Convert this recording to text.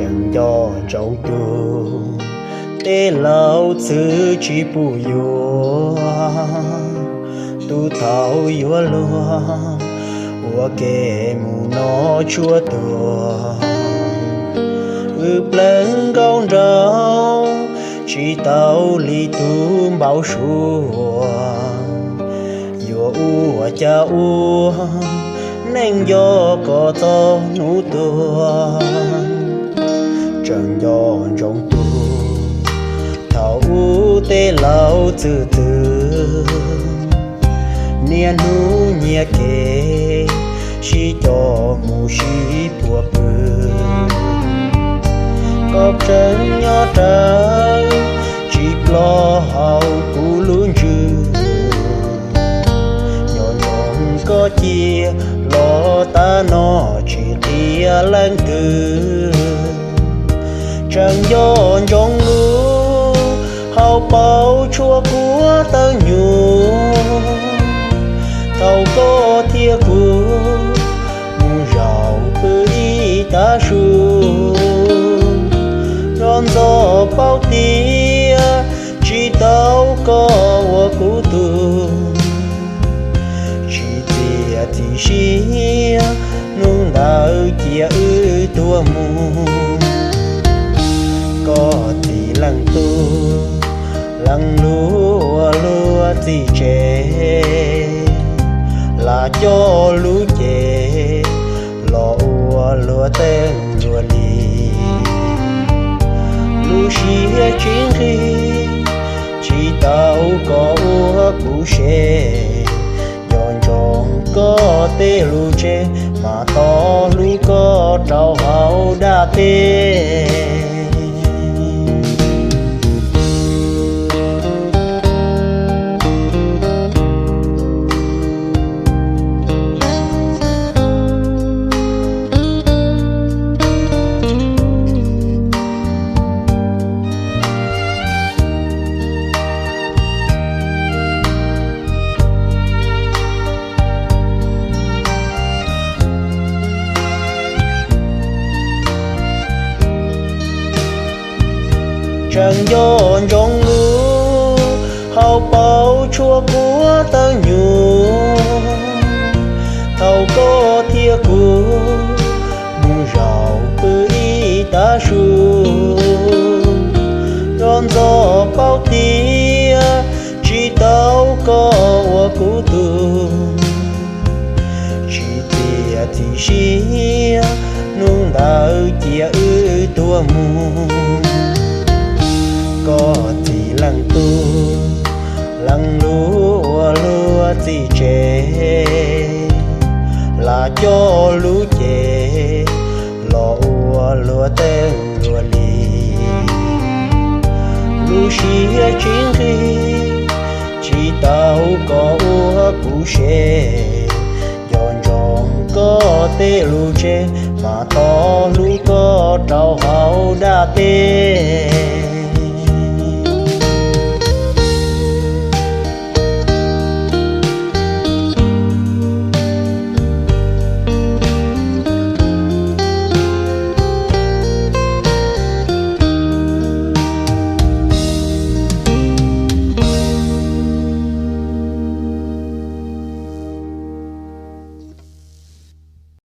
Tseem nco ntsoov tus tej laus txwv tsis pub yuav, tus thaum yuav luag ua ke mus noj tshuaj tuag. Wb plawv nkauj nraug tsis tau li tus npau suav, yuav ua cas ua neej nco kom txog hnub tuag. Tseem nco ntsoov tus thaum ub tej laus txwv txwv, niaj hnub nyias kev sib coj mus sib puag pw. Koj tseem nyob rawv tsis ploj hauv kuv lub ntsws, nco ntsoov koj cia los tab no tsis qhia leej twg. Tseem nco ntsoov lub hauv paus tshuaj kuab tawb nyuj, thaum koj thiab kuv mus zaum pw ib tav su. Koj ntxov paub tias tsis tau koj ua kuv tug, tsis txiav txim siab hnub ntawd cia wb tuag mus. Koj txiv leej tub, leej lub ua luag txim tsev, lam coj lub cev los ua luag teeb luag li. Lub siab tsis nqig, tsis tau koj ua kuv se, nco ntsoov koj tej lus tseg, mas tos hlub koj rau hauv dab teb. Tseem nco ntsoov lub hauv paus tshuaj kuab tawb nyuj, thaum koj thiab kuv mus zaum pw ib tav su. Koj ntxov paub tias tsis tau koj ua kuv tug, tsis txiav txim siab hnub ntawd cia wb tuag mus. Koj txiv leej tub, leej lub ua luag txim tsev, lam coj lub cev los ua luag teeb luag li. Lub siab tsis nqig, tsis tau koj ua kuv se, nco ntsoov koj tej lus tseg, mas tos hlub koj rau hauv dab teb.